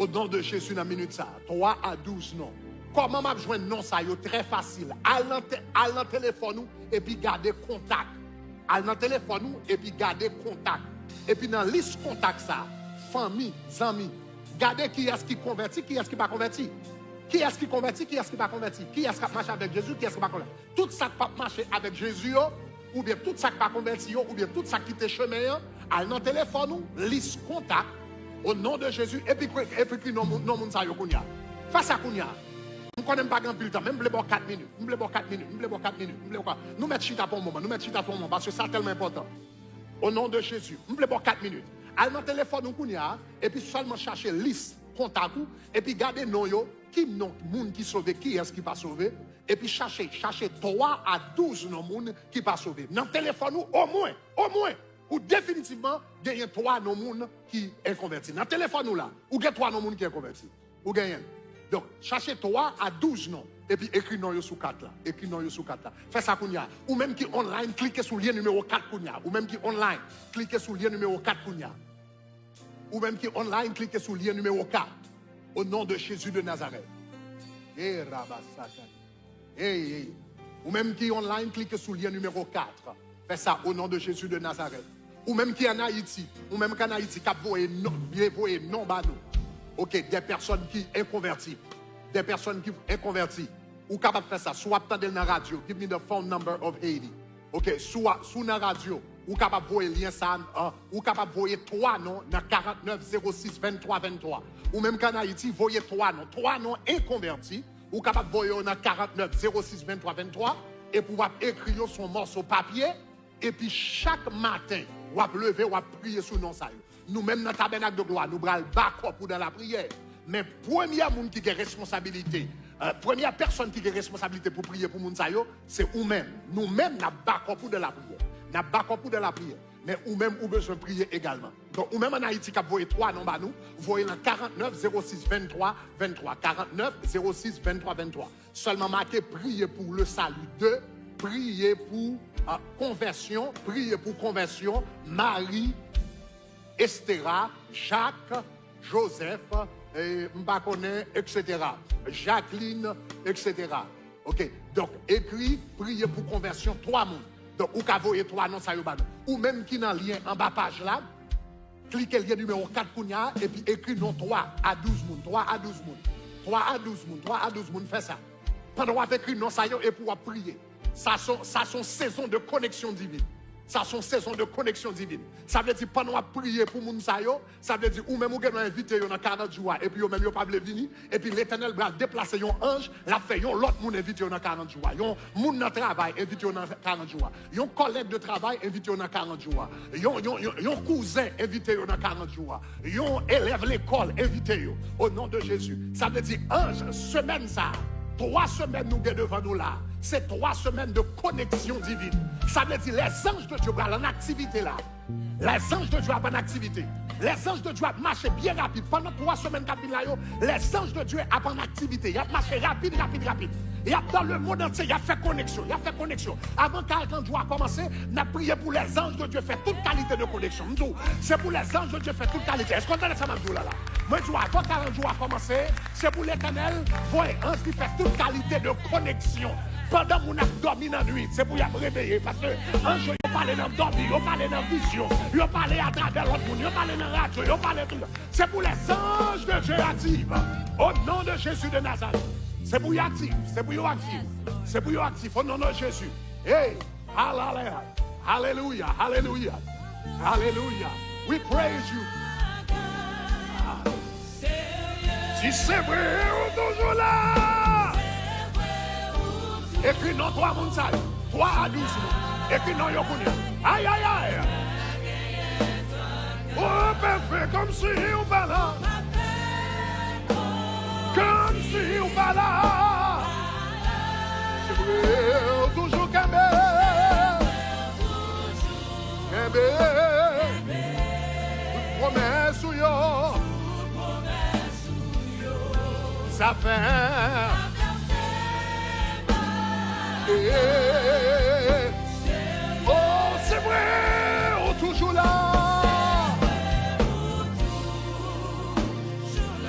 O non de Jezi, nan minit sa a, twa a douz non. Kòman m ap jwenn non sa yo? Trè fasil. Al nan te-, al nan telefòn ou epi gade kontak. Al nan telefòn ou epi gade kontak. Epi nan lis kontak sa, fanmi, zanmi, gade kiyès ki konvèti, kiyès ki pa konvèti. Kiyès ki konvèti, kiyès ki pa konvèti. Kiyès k ap mache avèk Jezi, kiyès ki pa konvèti. Tout sa k p ap mache avèk Jezi yo, oubyen tout sa k pa konvèti yo, oubyen tout sa k kite chemen an, al nan telefòn ou, lis kontak, o non de Jezi, epi kwe-, epi ekri non moun, non moun sa yo kounye a. Fè sa kounye a. M konnen m pa gen anpil tan, men m vle ba w kat minit. M vle ba w kat minit. M vle ba w kat minit. M vle ba w kat. Nou mèt chita pou yon moman. Nou mèt chita pou yon moman, paske sa tèlman enpòtan. O non de Jezi, m vle ba w kat minit. Al nan telefòn ou kounye a, epi sèlman chache lis kontak ou, epi gade non yo, ki non moun ki sove, kiyès ki pa sove, epi chache, chache twa a douz non moun ki pa sove. Nan telefòn ou, omwen, omwen, ou definitivman genyen twa non moun ki enkonvèti. Nan telefòn ou la, ou gen twa non moun ki enkonvèti. Ou genyen l. Donk, chache twa a douz non, epi ekri non yo sou kat la. Ekri non yo sou kat la. Fè sa kounye a. Ou menm ki online, klike sou lyen nimewo kat kounye a. Ou menm ki online, klike sou lyen nimewo kat kounye a. Ou menm ki online, klike sou lyen nimewo kat. O non de Jezi de Nazarèt. E rabasakane. Ey, ey. Ou menm ki online, klike sou lyen nimewo kat. Fè sa, o non de Jezi de Nazarèt. Ou menm ki ann Ayiti, ou menm ki ann Ayiti, k ap voye non, vle voye non ba nou. Oke, de pèsòn ki enkonvèti. De pèsòn ki enkonvèti. Ou kapab fè sa. Si w ap tande l nan radyo, give me the phone number of Haiti. Oke, si w a-, si w nan radyo, ou kapab voye lyen sa, an, ou kapab voye twa non nan karantnèf zewo sis venntwa venntwa. Ou menm ki ann Ayiti, voye twa non. Twa non enkonvèti, ou kapab voye yo nan karantnèf zewo sis venntwa venntwa, epi w ap ekri yo sou yon mòso papye, epi chak maten, w ap leve, w ap priye sou non sa yo. Nou menm nan Tabènak de Glwa, nou pral bakòp ou dan lapriyè. Men premyè moun ki gen responsabilite, eh, premyè pèsòn ki gen responsabilite pou priye pou moun sa yo, se ou menm. Nou menm, n ap bakòp ou dan lapriyè. N ap bakòp ou dan lapriyè. Men ou menm, ou bezwen priye egalman. Donk, ou menm ann Ayiti k ap voye twa non ba nou, voye l nan karantnèf zewo sis venntwa venntwa, karantnèf zewo sis venntwa venntwa. Sèlman make priye pou le salut de, priye pou, ah, konvèsyon, priye pou konvèsyon, Mari, Estera, Jak, Jozèf, eh, m pa konnen, etsetera. Jacqueline, etsetera. Oke. Donk, ekri, priye pou konvèsyon twa moun. Donk, ou ka voye twa non sa yo ba nou. Ou menm ki nan lyen anba paj la, klike lyen nimewo kat kounye a, epi ekri non twa a douz moun, twa a douz moun, twa a douz moun, twa a douz moun, fè sa. Pandan w ap ekri non sa yo, epi w ap priye. Sa se, sa se yon sezon de koneksyon divin. Sa se yon sezon de koneksyon divin. Sa vle di, pandan w ap priye pou moun sa yo, sa vle di, ou menm ou gen dwa envite yo nan karant jou a, epi yo menm yo pa vle vini, epi Letènèl pral deplase yon anj, l ap fè yon lòt moun envite yo nan karant jou a. Yon moun nan travay envite yo nan karant jou a. Yon kòlèg de travay envite yo nan karant jou a. Yon, yon, yon, yon kouzen envite yo nan karant jou a. Yon elèv lekòl envite yo. O non de Jezi. Sa vle di, anj, semèn sa a, twa semèn nou gen devan nou la, se twa semèn de koneksyon divin. Sa vle di, lèzanj de Dye pral an aktivite la. Lèzanj de Dye ap an aktivite. Lèzanj de Dye ap mache byen rapid. Pandan twa semèn k ap vin la yo, lèzanj de Dye ap an aktivite. Y ap mache rapid, rapid, rapid. Y ap dans le monde entier, y ap fè koneksyon, y ap fè koneksyon. Avan karant jou a kòmanse, n ap priye pou lèzanj de Dye fè tout kalite de koneksyon. M di w, se pou lèzanj de Dye fè tout kalite. Èske w tande sa m ap di w la la? Mwen di w, avan karant jou a kòmanse, se pou Letènèl voye anj li fè tout kalite de koneksyon. Pandan moun ap dòmi nan nwit, se pou y ap reveye, paske anj yo, yo pale nan dòmi, yo pale nan vizyon, yo pale atravè lòt moun, yo pale nan radyo, yo pale tout. Se pou lèzanj de Dye aktive. O non de Jezi de Nazarèt. Se pou yo aktive. Se pou yo aktive. Se pou yo aktive. O non de Jezi. Hey, hallelujah. Hallelujah. Hallelujah. Hallelujah. We praise you. Si se vre ou toujou la. Ekri non twa moun sa yo. Twa a douz moun. Ekri non yo kounye a. Ay, ay, ay. Ou pa fè kòmsi ou pa la. Kòmsi ou pa la. Se vre ou toujou kenbe. Kenbe. Tout pwomès ou yo. Sa fè. Eh, oh, se vre, ou toujou la.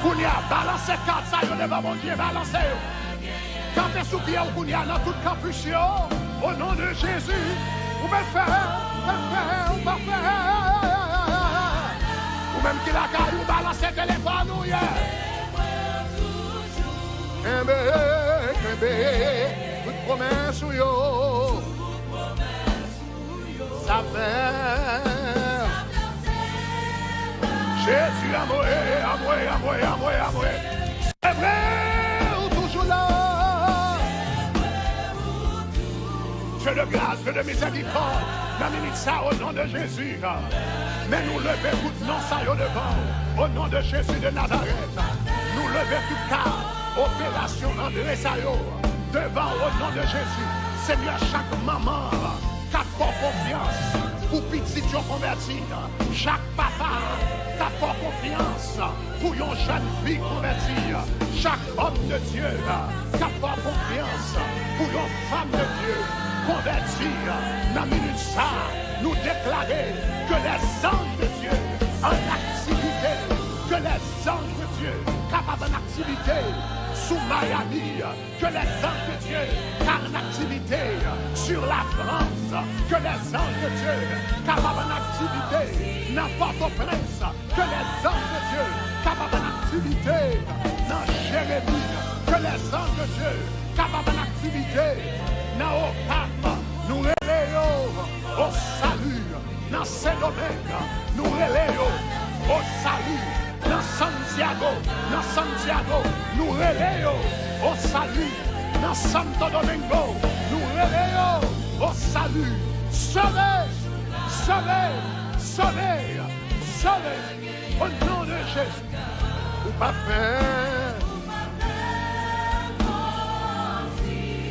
Kounye a, balanse kat sa yo devan Bondye, balanse yo. Mete sou pye w kounye a nan tout kanpis yo. O non de Jezi, ou pa fè, ou pa fè, ou pa fè. Ou menm ki lakay ou, balanse telefòn ou, yeah. Kenbe, kenbe tout pwomès ou yo. Sa fè. Jezi, anmwe, anmwe, anmwe, anmwe, anmwe. Se vre, ou toujou la. Dieu de grâce, Dieu de miséricorde, nan minit sa, o non de Jezi, men nou leve tout non sa yo devan ou, o non de Jezi de Nazarèt. Nou leve tout ka operasyon Andre sa yo devan ou, o non de Jezi. Senyè, chak manman k ap fè w konfyans pou pitit yo konvèti, chak papa k ap fè w konfyans pou yon jèn fi konvèti, chak òm de Dye k ap fè w konfyans pou yon fanm de Dye konvèti, nan minit sa, nou deklare que les anges de Dieu en activité, que les anges de Dieu kapab an aktivite sou Miami, que les anges de Dieu ka an aktivite sur la France, que les anges de Dieu kapab an aktivite nan Pòtoprens, que les anges de Dieu kapab an aktivite nan Jeremi, que les anges de Dieu kapab an aktivite nan Okap. Nou rele yo o sali. Nan Sendomeng, nou rele yo o sali. Nan Santiago, nan Santiago, nou rele yo o sali. Nan Santo Domingo, nou rele yo o sali. Sove, sove, sove, sove. O non de Jezi, ou pa fè.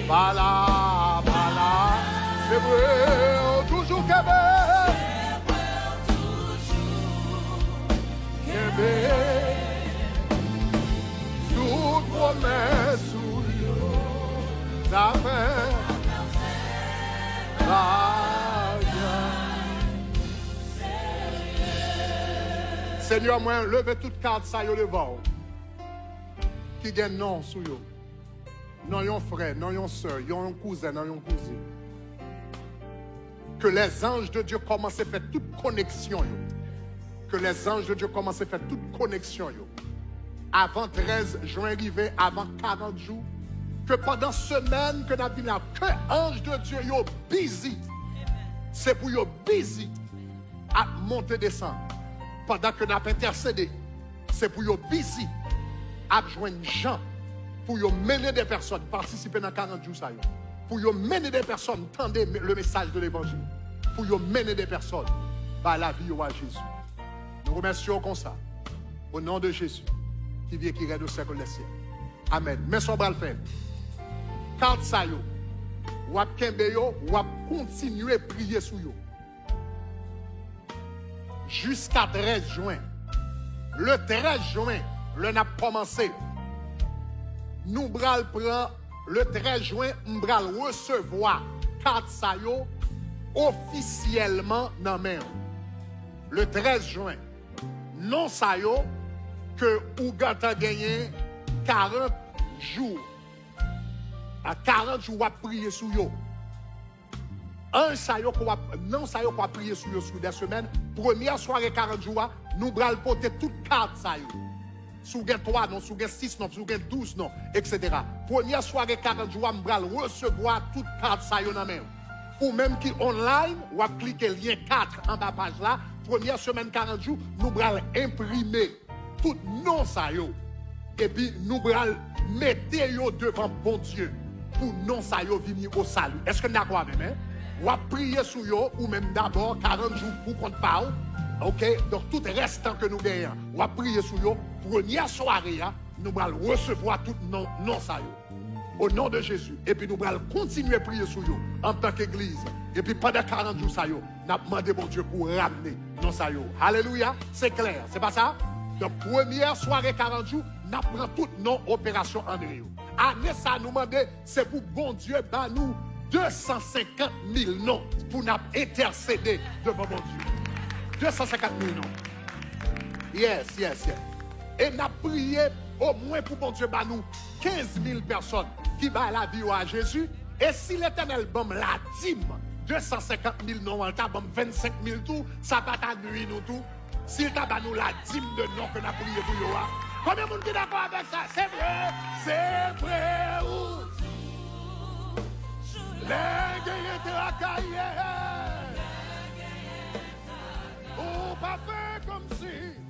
Pala, pala, se vre, ou toujou kenbe. Kenbe tout pwomès ou yo, sa fè bagay. Senyè, mwen leve tout kat sa yo devan w ki gen non sou yo. Non yon frè, non yon sè, yon, yon kouzen, non yon kouzin. Ke lèzanj de Dye kòmanse fè tout koneksyon yo. Ke lèzanj de Dye kòmanse fè tout koneksyon yo. Avan trèz jen rive, avan karant jou, ke pandan semèn ke n ap vin la, ke anj de Dye yo bizi. Se pou yo bizi ap monte desann. Pandan ke n ap entèsede, se pou yo bizi ap jwenn jan pou yo mennen de pèsòn patisipe nan karant jou sa yo. Pou yo mennen de pèsòn tande me-, le message de l'évangile. Pou yo mennen de pèsòn bay lavi yo a Jezi. Nou remèsye w konsa. O non de Jezi, ki viv, ki règne au siècle des siècles. Amèn. Men sa w pral fè. Kat sa yo, w ap kenbe yo, w ap kontinye priye sou yo. Jiska trèz jen. Le trèz jen, lè n ap kòmanse, nou pral pran, le trèz jen, m pral resevwa kat sa yo ofisyèlman nan men w. Le trèz jen, non sa yo ke ou gentan genyen karant jou. A karant jou w ap priye sou yo. Anj sa yo ke w ap, non sa yo ke w ap priye sou yo sou de semèn, premyè sware karant jou a, nou pral pote tout kat sa yo. Si w gen twa non, si w gen sis non, si w gen douz non, etsetera. Premyè sware karant jou a, m pral resevwa tout kat sa yo nan men w. Ou menm ki online, w ap klike lyen kat anba paj la. Premyè semèn karant jou, nou pral enprime tout non sa yo. Epi nou pral mete yo devan Bondye pou non sa yo vini o sali. Èske n dakò avè m, en? W ap priye sou yo, ou menm dabò, karant jou pou kont pa w. Oke? Donk, tout rès tan ke nou genyen an, w ap priye sou yo. Premyè sware a, nou pral resevwa tout non, non sa yo. O non de Jezi. Epi nou pral kontinye priye sou yo antanke egliz. Epi pandan karant jou sa yo, n ap mande Bondye pou ramne non sa yo. Alelouya. Se klè. Se pa sa? Donk, premyè sware karant jou, n ap pran tout non operasyon Andre yo. Ane sa, nou mande, se pou Bondye ba nou de san senkant mil non pou n ap entèsede devan Bondye. De san senkant mil non. Yes, yes, yes. E n ap priye omwen pou Bondye ba nou kenz mil pèsòn ki bay lavi yo a Jezi, e si Letènèl ban m ladim de san senkant mil non an, l ta ban m vennsenk mil tou, sa pa ta nwi nou tou? Si l ta ba nou ladim de non ke n ap priye pou yo a, konbyen moun ki dakò avèk sa? Se vre, se vre ou. Lè genyen traka, ou pa fè kòmsi.